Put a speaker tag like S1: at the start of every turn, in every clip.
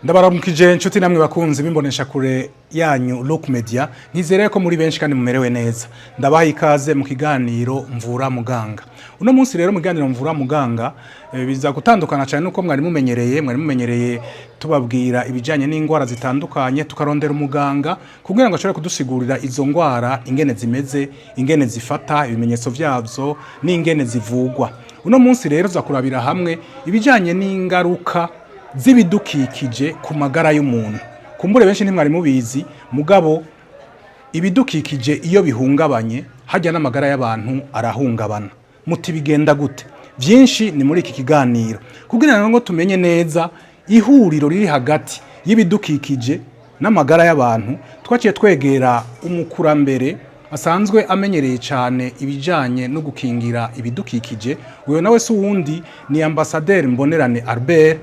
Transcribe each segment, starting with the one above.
S1: Ndabaramukije inshuti namwe bakunzi bimbonesha kure yanyu Look Media. Nizere ko muri benshi kandi mumerewe neza. Ndabaha ikaze mu kiganiro Mvura Muganga. Uno munsi rero mu kiganiro Mvura Muganga biza gutandukana cyane nuko mwari mumenyereye tubabwira ibijanye n'ingwara zitandukanye, tukarondera umuganga kugira ngo ashobore kudusigurira izo ngwara ingene zimeze, ingene zifata, ibimenyetso vyavyo n'ingene zivugwa. Uno munsi rero tuza kurabira hamwe ibijanye n'ingaruka z'ibidukikije ku magara y'umuntu. Kumbure benshi ntimwari mubizi, mugabo ibidukikije iyo bihungabanye hajya n'amagara y'abantu arahungabana. Muti bigenda gute? Byinshi ni muri iki kiganiro kugira ngo tumenye neza ihuriro riri hagati y'ibidukikije n'amagara y'abantu. Twaciye twegera umukurambere asanzwe amenyereye cyane ibijyanye no gukingira ibidukikije. Uyo nawe si uwundi, ni Ambasaderi Mbonerane Albert.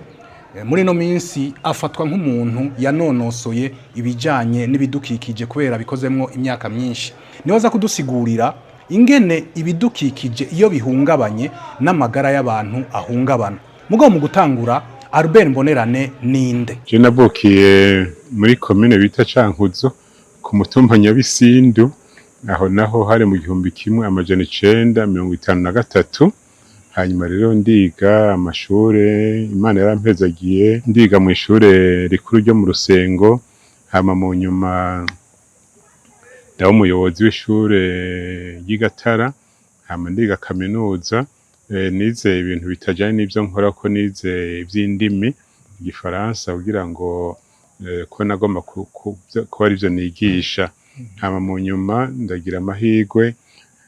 S1: Muri ino minsi afatwa nk'umuntu yanonosoye ibijyanye n'ibidukikije kubera bikozemwo imyaka myinshi. Niwe aza kudusigurira ingene ibidukikije iyo bihungabanye n'amagara y'abantu ahungabana. Mugabo mu gutangura, Albert Mbonerane ninde?
S2: Je navukiye muri komine bita Cankuzo, ku mutumba Nyabisindu. Aho naho hari mu 1953. Hanyuma rero ndiga amashure, Imana yarampezagiye, ndiga mu ishure rikuru ryo mu Rusengo. Hama mu nyuma ndaba umuyobozi w'ishure ry'i Gatara. Hama ndiga kaminuza. Nize ibintu bitajanye n'ivyo nkora, ko nize ivy'indimi, igifaransa, kugira ngo ko nagomba kuba arivyo nigisha. Hama mu nyuma ndagira amahirwe,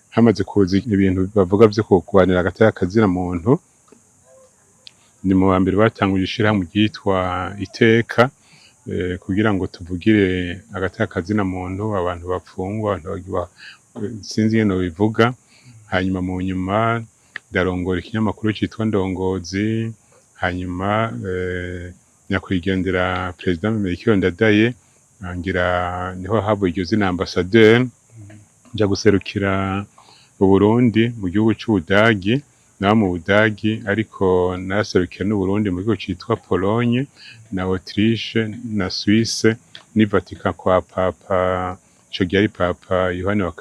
S2: hamaze kuza ibintu bavuga vyo kurwanira agateka kazina muntu, ni mu bambere batanguje ishirahamwe ryitwa Iteka, kugira ngo tuvugire agateka kazina muntu, abantu bapfungwa, abantu sinzi ingene nobivuga. Hanyuma mu nyuma ndarongora ikinyamakuru citwa Ndongozi. Hanyuma nyakwigendera Perezida Melchior Ndadaye ngira niho havuye iryo zina ambassadeur, nja guserukira Uburundi mu gihugu c'Ubudagi. Naba mu Budagi, ariko naraserukiye n'Uburundi mu gihugu citwa Pologne na Autriche na Suisse n'i Vatican kwa Papa, ico gihe ari Papa Yohani wa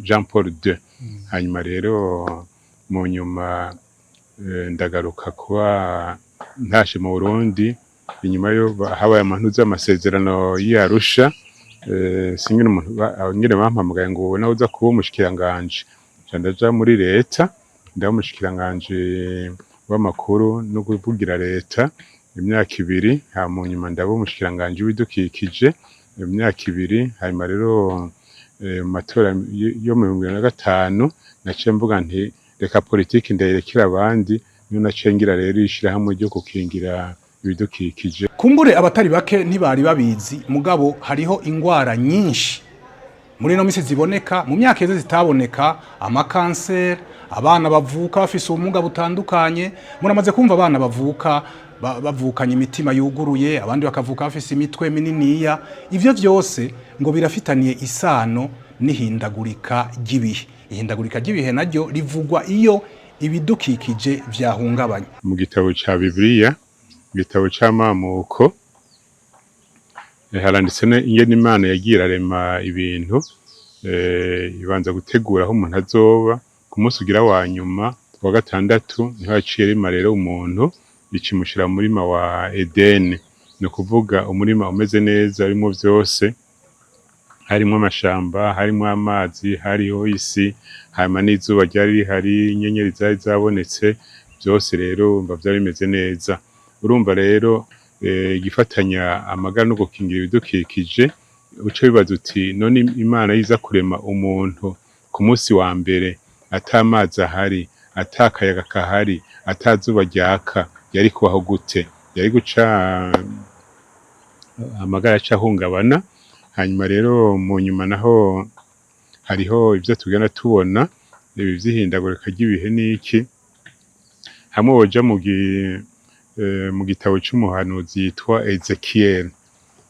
S2: Jean Paul II. Hanyuma rero mu nyuma ndagaruka kuba ntashe mu Burundi. Inyuma yo habaye amantuza amasezerano y'i Arusha, singene umuntu nyene bampamagaye ngo ubu nawe uza kuba umushikiranganji, nca ndaja muri leta, ndaba umushikiranganji w'amakuru no kuvugira leta imyaka 2. Hama mu nyuma ndaba umushikiranganji w'ibidukikije imyaka 2. Hanyuma rero mu matora yo mu 2005 naciye mvuga nti reka politiki ndayirekera abandi. Niyo naciye ngira rero ishirahamwe ryo gukingira ibidukikije.
S1: Kumbure abatari bake ntibari babizi, mugabo hariho ingwara nyinshi muri ino misi ziboneka, mu myaka iheze zitaboneka: amakanseri, abana bavuka bafise ubumuga butandukanye. Muramaze kumva abana bavuka bavukanye imitima yuguruye, abandi bakavuka bafise imitwe mininiya. Ivyo vyose ngo birafitaniye isano n'ihindagurika ry'ibihe. Ihindagurika ry'ibihe naryo rivugwa iyo ibidukikije vyahungabanye.
S2: Mu gitabo ca Bibiliya, mu gitabo c'Amamuko, haranditse ingene Imana yagiye irarema ibintu, ibanza gutegura aho umuntu azoba. Ku munsi ugira wa nyuma, wa gatandatu, niho yaciye irema rero umuntu, ikimushira mu murima wa Edeni, ni ukuvuga umurima umeze neza, urimwo vyose, harimwo amashamba, harimwo amazi, hariho isi, hanyuma n'izuba ryari rihari, inyenyeri zari zabonetse, vyose rero urumva vyari bimeze neza. Urumva rero igifatanya amagara no gukingira ibidukikije, uca wibaza uti none Imana yiza kurema umuntu ku munsi wa mbere ata mazi ahari, ata kayaga kahari, ata zuba ryaka, yari kubaho gute? Yari guca amagara aca ahungabana. Hanyuma rero mu nyuma naho hariho ivyo tugenda tubona, ibi vy'ihindagurika ry'ibihe n'iki. Hamwe woja mu gitabo c'umuhanuzi yitwa Ezekiel,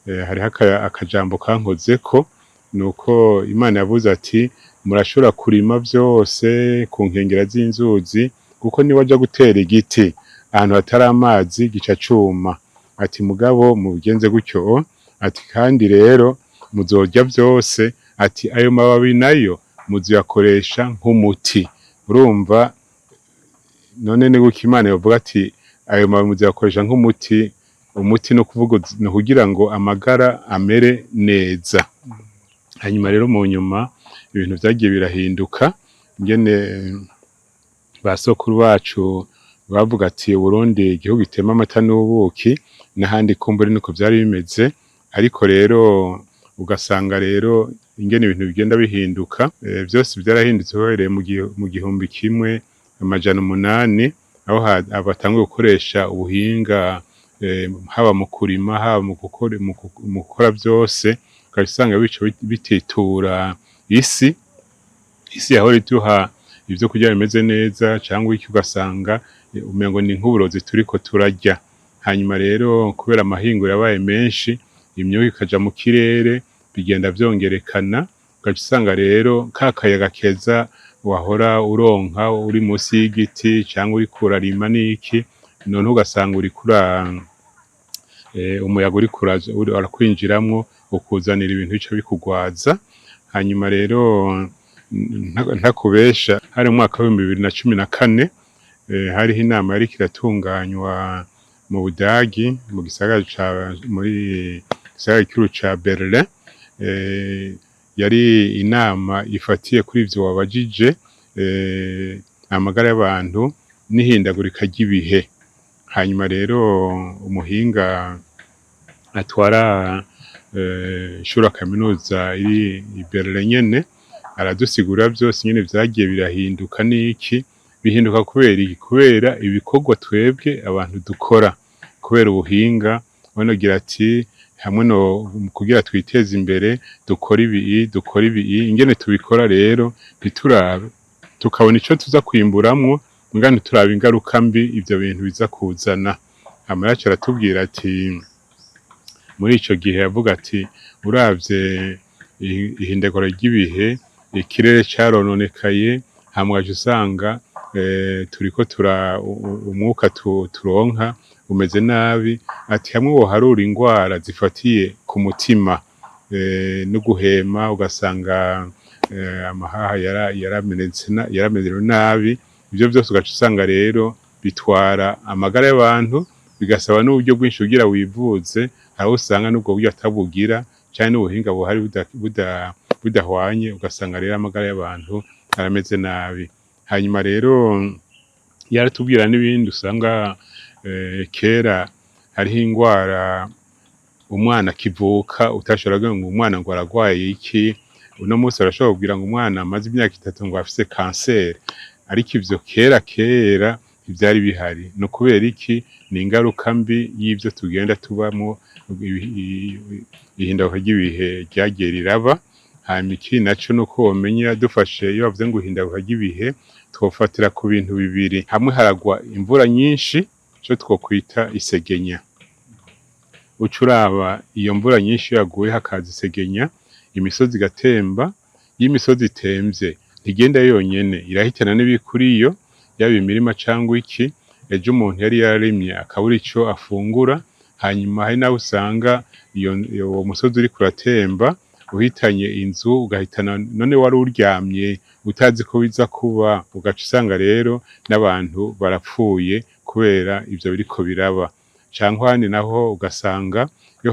S2: hariho akajambo kankozeko, nuko Imana yavuze ati murashobora kurima vyose ku nkengera z'inzuzi, kuko niwaja gutera igiti ahantu hatari amazi gica cuma. Ati mugabo mubigenze gutyo, ati kandi rero muzorya vyose, ati ayo mababi nayo muzoyakoresha nk'umuti. Urumva none ni gutyo Imana yovuga ati ayo mababi muzoyakoresha nk'umuti. Umuti no kuvuga ni ukugira ngo amagara amere neza. Hanyuma rero mu nyuma ibintu vyagiye birahinduka, ingene ba sokuru bacu bavuga ati Burundi igihugu gitema amata n'ubuki, n'ahandi kumbure niko vyari bimeze. Ariko rero ugasanga rero ingene ibintu bigenda bihinduka, vyose vyarahindutse uhereye mu 1800, aho batanguye gukoresha ubuhinga, haba mu kurima, haba mu gukora vyose, ugaca usanga bica bititura isi. Isi yahora iduha ivyo kurya bimeze neza cangwa iki, ugasanga umengo ni nk'uburozi turiko turarya. Hanyuma rero kubera amahinguriro yabaye menshi, imyuka ikaja mu kirere, bigenda vyongerekana, ugaca usanga rero ka kayaga keza wahora uronka uri musi y'igiti cangwa uriko urarima n'iki, none ugasanga uriko umuyaga uriko urakwinjiramwo, ukuzanira ibintu bica bikugwaza. Hanyuma rero ntakubesha, hari mu mwaka w'2014, hariho inama yariko iratunganywa mu Budagi, mu gisagara ca muri gisagara gikuru ca Berlin. Yari inama ifatiye kuri ivyo wabajije, amagara y'abantu n'ihindagurika ry'ibihe. Hanyuma rero umuhinga atwara ishuri kaminuza iri i Berlin nyene aradusigurira vyose nyene vyagiye birahinduka n'iki bihinduka, kubera iki? Kubera ibikorwa twebwe abantu dukora, kubera ubuhinga. Banogira ati hamwe no kugira twiteze imbere dukora ibi, dukora ibi, ingene tubikora rero ntiturabe, tukabona ico tuza kwimburamwo, muga ntiturabe ingaruka mbi ivyo bintu biza kuzana. Hama yacu aratubwira ati muri ico gihe yavuga ati uravye ihindagura ry'ibihe, ikirere carononekaye, hama ugaca usanga turiko tura umwuka turonka umeze nabi. Ati hamwe woharura ingwara zifatiye ku mutima no guhema, ugasanga amahaha yaramenetse, yaramerewe nabi. Ivyo vyose ugaca usanga rero bitwara amagara y'abantu, bigasaba n'uburyo bwinshi kugira wivuze. Hari aho usanga n'ubwo buryo atabugira, canke n'ubuhinga buhari budahwanye, ugasanga rero amagara y'abantu arameze nabi. Hanyuma rero yaratubwira n'ibindi usanga kera hariho ingwara umwana akivuka utashobora kugira ngo umwana ngo aragwaye iki. Uno munsi barashobora kugira ngo umwana amaze imyaka 3 ngo afise kanseri, ariko ivyo kera kera ntivyari bihari. No kubera iki? Ni ingaruka mbi y'ivyo tugenda tubamwo, ihinduka ry'ibihe ryagiye riraba. Hanyuma ikindi naco nuko womenya, dufashe iyo bavuze ngo ihinduka ry'ibihe, twofatira ku bintu bibiri. Hamwe haragwa imvura nyinshi, ico twokwita isegenya. Uca uraba iyo mvura nyinshi iyo yaguye hakaza isegenya, imisozi igatemba. Iyo imisozi itemvye ntigenda yonyene, irahitana n'ibiri kuriyo, yaba imirima cangwa iki. Ejo umuntu yari yararimye akabura ico afungura. Hanyuma hari naho usanga iyo uwo musozi uriko uratemba uhitanye inzu, ugahitana none wari uryamye utazi ko biza kuba, ugaca usanga rero n'abantu barapfuye kubera ivyo biriko biraba. Canke ahandi naho ugasanga iyo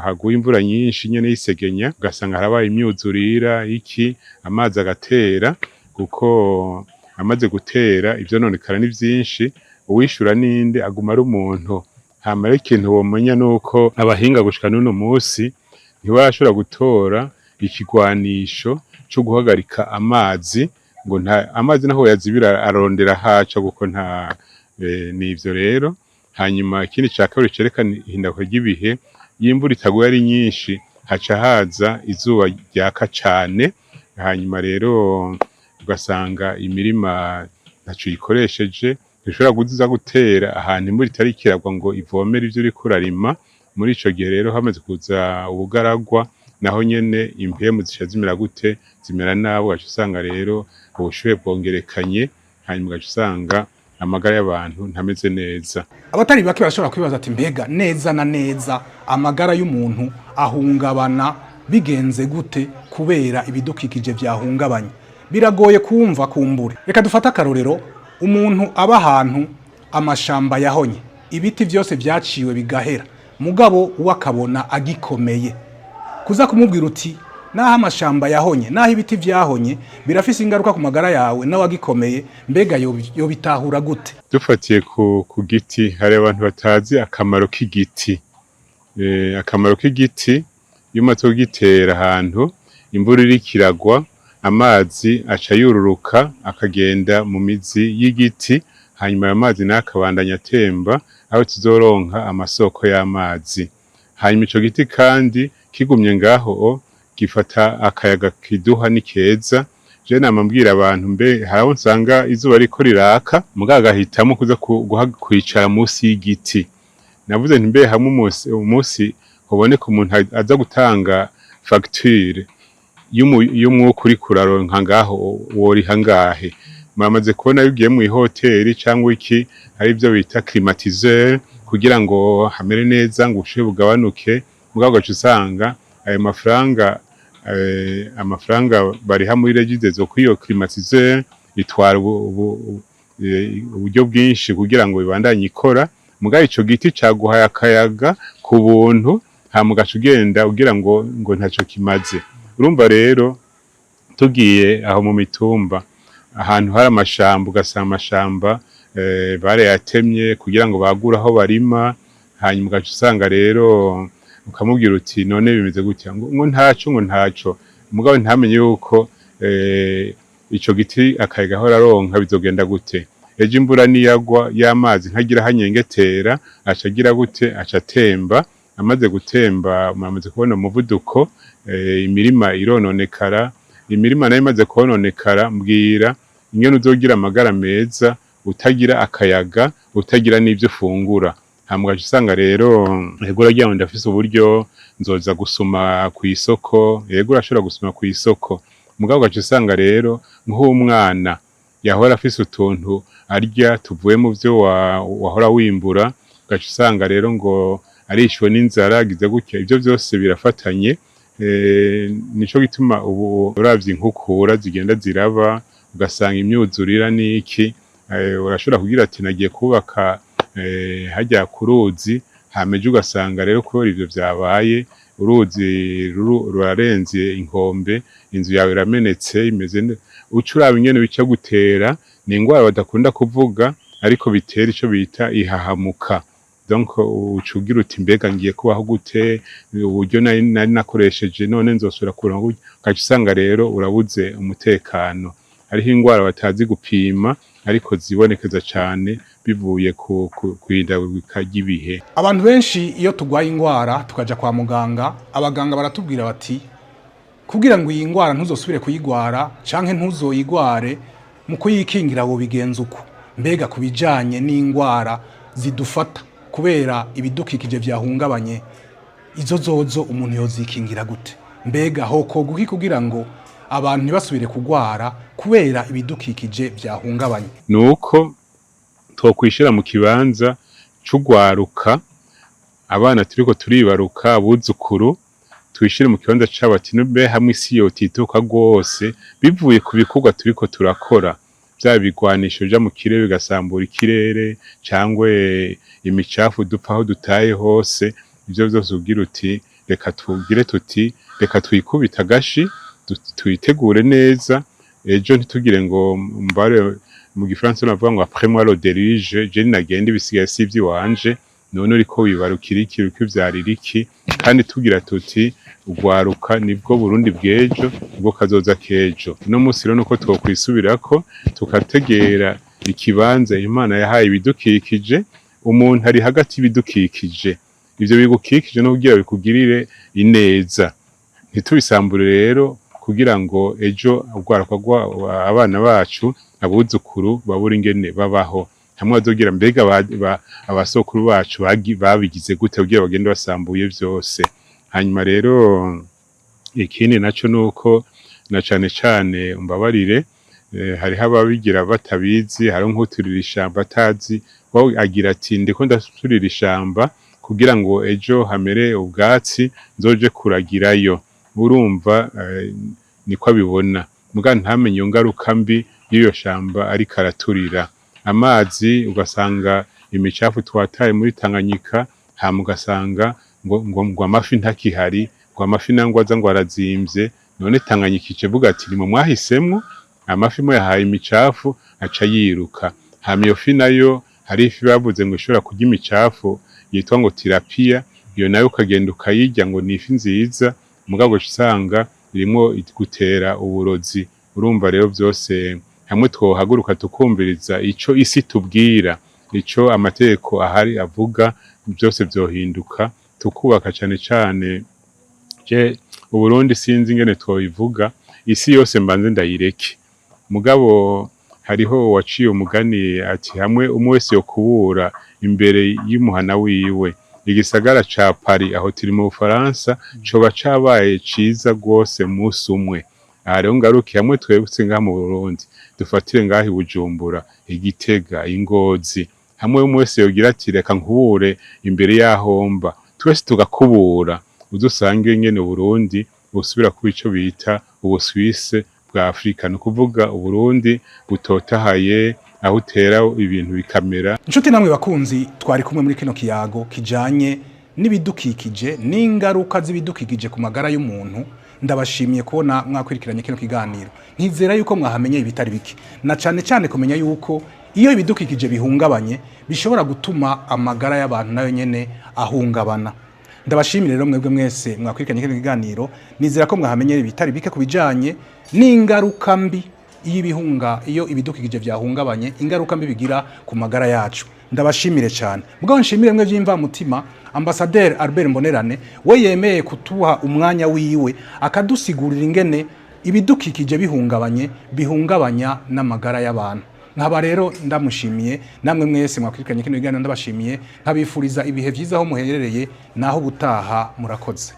S2: haguye imvura nyinshi nyene y'isegenya, ugasanga harabaye imyuzurira iki, amazi agatera, kuko amaze gutera ivyononekara ni vyinshi. Uwishura ninde? Aguma ari umuntu. Hama rero ikintu womenya nuko abahinga gushika n'uno musi ntibarashobora gutora ikigwanisho co guhagarika amazi, ngo nta amazi naho yazibira arondera haca, kuko nta nivyo rero. Hanyuma ikindi ca kabiri cerekana ihinduka ry'ibihe, iyo imvura itaguye ari nyinshi, haca haza izuba ryaka cane. Hanyuma rero ugasanga imirima ntaco uyikoresheje, ntushobora kuza gutera ahantu imvura itariko iragwa ngo ivomere ivyo uriko urarima. Muri ico gihe rero hamaze kuza ubugaragwa, naho nyene impwemu zica zimera gute? Zimera nabi. Ugaca usanga rero ubushuhe bwongerekanye, hanyuma ugaca usanga Amagara y'abantu ntameze neza.
S1: Abatari bake barashobora kwibaza ati: mbega neza na neza amagara y'umuntu ahungabana bigenze gute kubera ibidukikije vyahungabanye? Biragoye kumva kumbure. Reka dufate akarorero: umuntu aba ahantu amashamba yahonye, ibiti vyose vyaciwe bigahera, mugabo we akabona agikomeye. Kuza kumubwira uti naho amashamba yahonye, naho ibiti vyahonye, birafise ingaruka ku magara yawe, nawe agikomeye, mbega yobitahura gute?
S2: Dufatiye ku giti, hari abantu batazi akamaro k'igiti. Akamaro k'igiti, iyo umaze kugitera ahantu, imvura iriko iragwa, amazi aca yururuka akagenda mu mizi y'igiti, hanyuma ayo mazi nayo akabandanya atemba aho tuzoronka amasoko y'amazi. Hanyuma ico giti kandi kigumye ngaho, gifata akayaga kiduha ni keza. Je nama mbwira abantu, mbe hari aho nsanga izuba riko riraka, mugabo agahitamo kuza kwicara musi y'igiti. Navuze nti: mbe hamwe umunsi hoboneka umuntu aza gutanga facture y'umwuka uriko uraronka ngaho, woriha ngahe? Muramaze kubona iyo ugiye mw'ihoteli cyangwa iki, hari ibyo bita climatiseur kugira ngo hamere neza, ngo ubushuhe bugabanuke. Mugabo ugaca usanga ayo mafaranga, amafaranga bariha muri Regideso kuri iyo climatiseur itwara uburyo bwinshi kugira ngo bibandanye ikora. Mugabo ico giti caguhaye akayaga ku buntu, hama ugaca ugenda ugira ngo ntaco kimaze. Urumva rero, tugiye aho mu mitumba ahantu hari amashamba, ugasanga amashamba barayatemye kugira ngo bagure aho barima. Hanyuma ugaca usanga rero ukamubwira uti: none bimeze gutya? Ngo ntaco, ngo ntaco. Mugabo ntamenye yuko ico giti akayaga ahora aronka bizogenda gute ejo imvura niyagwa, y'amazi ntagira aho anyengetera, aca agira gute? Aca atemba. Amaze gutemba, muramaze kubona umuvuduko, imirima irononekara. Imirima nayo imaze kononekara, mbwira ingene uzogira amagara meza utagira akayaga, utagira n'ivyo ufungura. Hama ugaca usanga rero, ego uragira ngo ndafise uburyo, nzoza gusuma kw'isoko. Yego, urashobora gusuma kw'isoko, mugabo ugaca usanga rero nk'umwana yahora afise utuntu arya tuvuye mu vyo wahora wimbura, ugaca usanga rero ngo arishwe n'inzara, agize gutya. Ivyo vyose birafatanye. Nico gituma ubu uravye inkukura zigenda ziraba, ugasanga imyuzurira n'iki. Urashobora kugira ati: nagiye kubaka harya ku ruzi, hama ejo ugasanga rero kubera ivyo vyabaye, uruzi rurarenze inkombe, inzu yawe iramenetse imeze. Uca uraba ingene bica gutera. Ni ingwara badakunda kuvuga, ariko bitera ico bita ihahamuka. Donc uca ugira uti: mbega ngiye kubaho gute? Uburyo nari nakoresheje, none nzosubira kuronka gute? Ugaca usanga rero urabuze umutekano. Hariho ingwara batazi gupima, ariko zibonekeza cane bivuye ku kwihindagurika ry'ibihe.
S1: Abantu benshi iyo turwaye ingwara tukaja kwa muganga, abaganga baratubwira bati: kugira ngo iyi ngwara ntuzosubire kuyigwara canke ntuzoyigware, mu kuyikingira wobigenza uko. Mbega ku bijanye n'ingwara zidufata kubera ibidukikije vyahungabanye, izo zozo umuntu yozikingira gute? Mbega hokorwa iki kugira ngo abantu ntibasubire kugwara kubera ibidukikije vyahungabanye?
S2: Nuko twokwishira mu kibanza c'ugwaruka, abana turiko turibaruka, abuzukuru, twishire mu kibanza cabo ati: mbe hamwe isi yotituka rwose bivuye ku bikorwa turiko turakora, vya bigwanisho bija mu kirere bigasambura ikirere, cangwe imicafu dupfa aho dutaye hose, ivyo vyose, ugira uti: reka tugire tuti reka twikubite agashi, twitegure neza, ejo ntitugire ngo mbare. Mu gifaransa navuga ngo: après moi le déluge. Je nagenda, ibisigaye si ivy'iwanje. None uriko wibarukira iki? Uriko uvyarira iki? Kandi tugira tuti: ugwaruka nibwo Burundi bw'ejo, nibwo kazoza k'ejo. Uno musi rero nuko twokwisubirako, tukategera ikibanza Imana yahaye ibidukikije. Umuntu ari hagati y'ibidukikije. Ivyo bigukikije no kugira bikugirire ineza, ntitubisambure rero, kugira ngo ejo urwaruka abana bacu, abuzukuru, babure ingene babaho. Hamwe bazogira: mbega abasokuru bacu babigize gute kugira bagende basambuye vyose? Hanyuma rero ikindi naco nuko na cane cane, umbabarire, Hariho ababigira batabizi, hariho nk'uturira ishamba atazi, we agira ati ndiko ndaturira ishamba kugira ngo ejo hamere ubwatsi nzoje kuragirayo. Urumva niko abibona, muga ntamenye iyo ngaruka mbi y'iyo shamba ariko araturira. Amazi, ugasanga imicafu twataye muri Tanganyika, hama ugasanga ngo amafi ntakihari, ngo amafi nangwa aza ngo arazimvye. None Tanganyika ica ivuga ati nimwe mwahisemwo amafi, muyahaye imicafu aca yiruka. Hama iyo fi nayo, hari ifi bavuze ngo ishobora kurya imicafu yitwa ngo tilapia, iyo nayo ukagenda ukayirya ngo ni ifi nziza, mugabo ugaca usanga irimwo gutera uburozi. Urumva rero vyose hamwe twohaguruka tukumviriza ico isi tubwira, ico amategeko ahari avuga, byose vyohinduka, tukubaka. Cane cane je Uburundi sinzi ingene twobivuga, isi yose mbanze ndayireke. Mugabo hariho uwaciye umugani ati hamwe umwe wese yokubura imbere y'umuhana wiwe, igisagara ca Paris, aho turi mu Bufaransa, coba cabaye ciza rwose musi umwe. Aha rero ngaruke hamwe twebwe ngaha mu Burundi, dufatire ngaha i Bujumbura, i Gitega, i Ngozi, hamwe umwe wese yogira ati reka nkubure imbere y'ahomba, twese tugakubura, udusange nyene Uburundi busubira kuba ico bita Ubuswise bwa Afrika, ni ukuvuga Uburundi butotahaye, aho utera ibintu bikamera.
S1: Inshuti namwe bakunzi twari kumwe muri kino kiyago kijanye n'ibidukikije n'ingaruka z'ibidukikije ku magara y'umuntu, ndabashimiye kubona mwakwirikiranye kino kiganiro. Nkizera yuko mwahamenye ibitari bike, na cane cane kumenya yuko iyo ibidukikije bihungabanye bishobora gutuma amagara y'abantu nayo nyene ahungabana. Ndabashimire rero mwebwe mwese mwakwirikiranye kino kiganiro. Nizera ko mwahamenye ibitari bike ku bijanye n'ingaruka mbi iyo ibidukikije vyahungabanye, ingaruka mbi bigira ku magara yacu. Ndabashimire cyane. Mugabo nshimire mwe by'imvamutima Ambassadeur Albert Mbonerane, we yemeye kutuha umwanya wiwe akadusigurira ingene ibidukikije bihungabanye bihungabanya n'amagara y'abantu. Nkaba rero ndamushimiye. Namwe mwese mwakwirikiranye kino kiganiro ndabashimiye, nkabifuriza ibihe vyiza aho muherereye. Naho ubutaha, murakoze.